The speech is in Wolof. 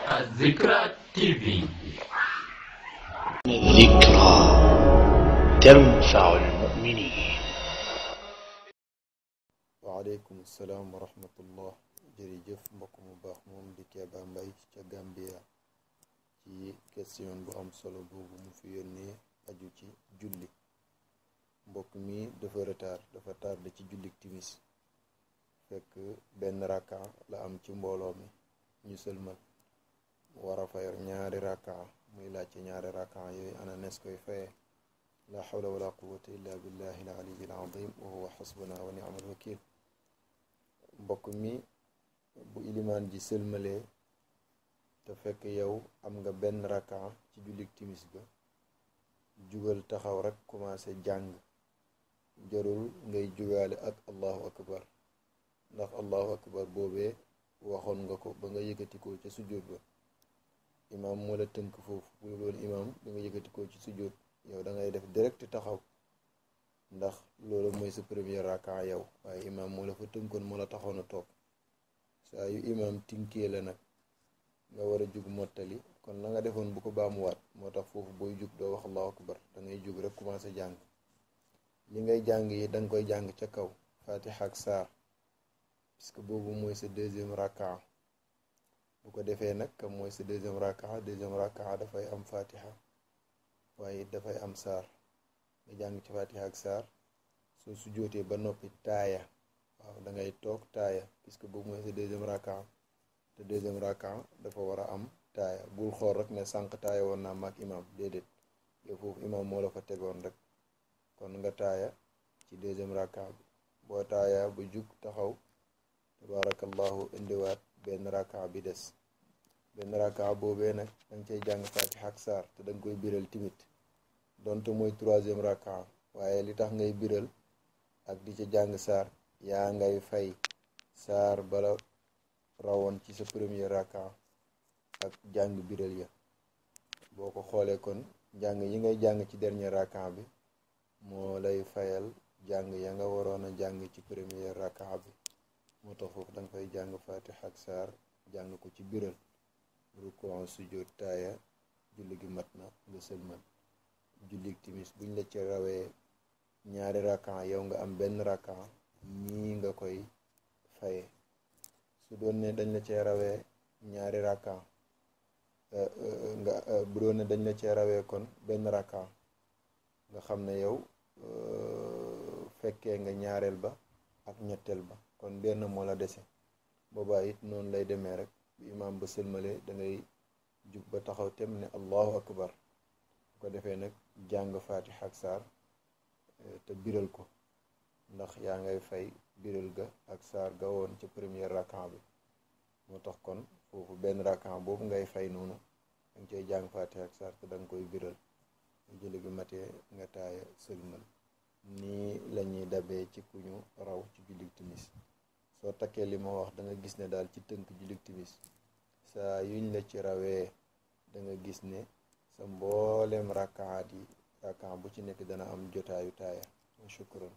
الذكرى TV. الذكرى تنفع المؤمنين. waaleykum salaam wa rahmatullah. jërëjëf mbokk mu baax moom di Keba Mbaye ca Gambia ci question bu am solo boobu mu fi yónnee aju ci julli. mbokk mi dafa retard dafa tardé ci jullik timis fekk benn rakka la am ci mbooloo mi ñu sëlmal war a fayar ñaari rakka muy laajte ñaari rakka yooyu ana nes koy faye. la hawla wala quwwata illa billahi al aliyyil azim wa huwa hasbuna wa ni'mal wakil. mbokk mi bu ilimaan ji sëlmalee te fekk yow am nga benn rakka ci jullik timis ga, jugal taxaw rek commencé jàng, jarul ngay jugaale ak allahu akbar, ndax allahu akbar boobee waxoon nga ko ba nga yëkkatikoo ca sujjóot ba. imaam moo la tënk foofu, bu loolu imaam bi nga yëkkatikoo ci sujjóot yow da ngay def direct taxaw, ndax loolu mooy sa premier raka yow, waaye imaam moo la fa tënkoon, moo la taxoon a toog. saa yu imaam tinkee la nag nga war a jug mottali, kon la nga defoon bu ko baamuwaat. moo tax foofu booy jug doo wax allahu akbar, da ngay jug rek commencé jàng. li ngay jàng yi danga koy jàng ca kaw fatiha ak saar, puisque boobu mooy sa deuxième raka. bu ko defee nag comme mooy sa deuxième raka dafay am fatiha waaye dafay am saar. nga jàng ci fatiha ak saar, soo sujjootee ba noppi taaya, waaw da ngay toog taaya, puisque boobu mooy sa deuxième raka. te deuxième raka dafa war a am taaya. bul xool rek ne sànq taaya woon naa maag imaam, déedéet, yow foofu imaam moo la fa tegoon rek. kon nga taaya ci deuxième raka bi. boo taaya ba jug taxaw, tabarakallahu, indiwaat benn raka bi des. benn raka boobee nag danga cay jàng fatiha ak saar, te danga koy biral timit donte mooy troisième raka, waaye li tax ngay biral ak di ca jàng saar, yaa ngay fay saar bala rawoon ci sa premier raka ak jàng biral ya. boo ko xoolee kon jàng yi ngay jàng ci dernier raka bi moo lay fayal jàng ya nga waroon a jàng ci premier raka bi. moo tax foofu danga fay jàng fatiha ak saar, jàng ko ci biral, rukuu, sujjóot, taaya, julli gi mat na nga sëlmal. julli timis buñ la ci rawee ñaari raka, yow nga am benn raka, nii nga koy faye. su doon ne dañ la cee rawee ñaari raka, bu doon ne dañ la cee rawee kon benn raka, nga xam ne yow fekkee nga ñaareel ba ak ñetteel ba, kon benn moo la dese. boobaa it noonu lay demee rek, bu imaam ba sëlmalee da ngay jug ba taxaw tem ne allahu akbar. bu ko defee nag jàng fatiha ak saar te biral ko, ndax yaa ngay fay biral ga ak saar ga woon ca premier rakan bi. moo tax kon foofu benn rakan boobu ngay fay noonu danga cay jàng fatiha ak saar te danga koy biral. julli gi matee nga taaya sëlmal. nii lañuy dabee ci ku ñu raw ci julli timis. soo takkee li ma wax da nga gis ne daal ci tënk julli timis saa yuñ la ci rawee da nga gis ne sa mbooleem rakaat yi rakan bu ci nekk dana am jotaayu taaya. shukran.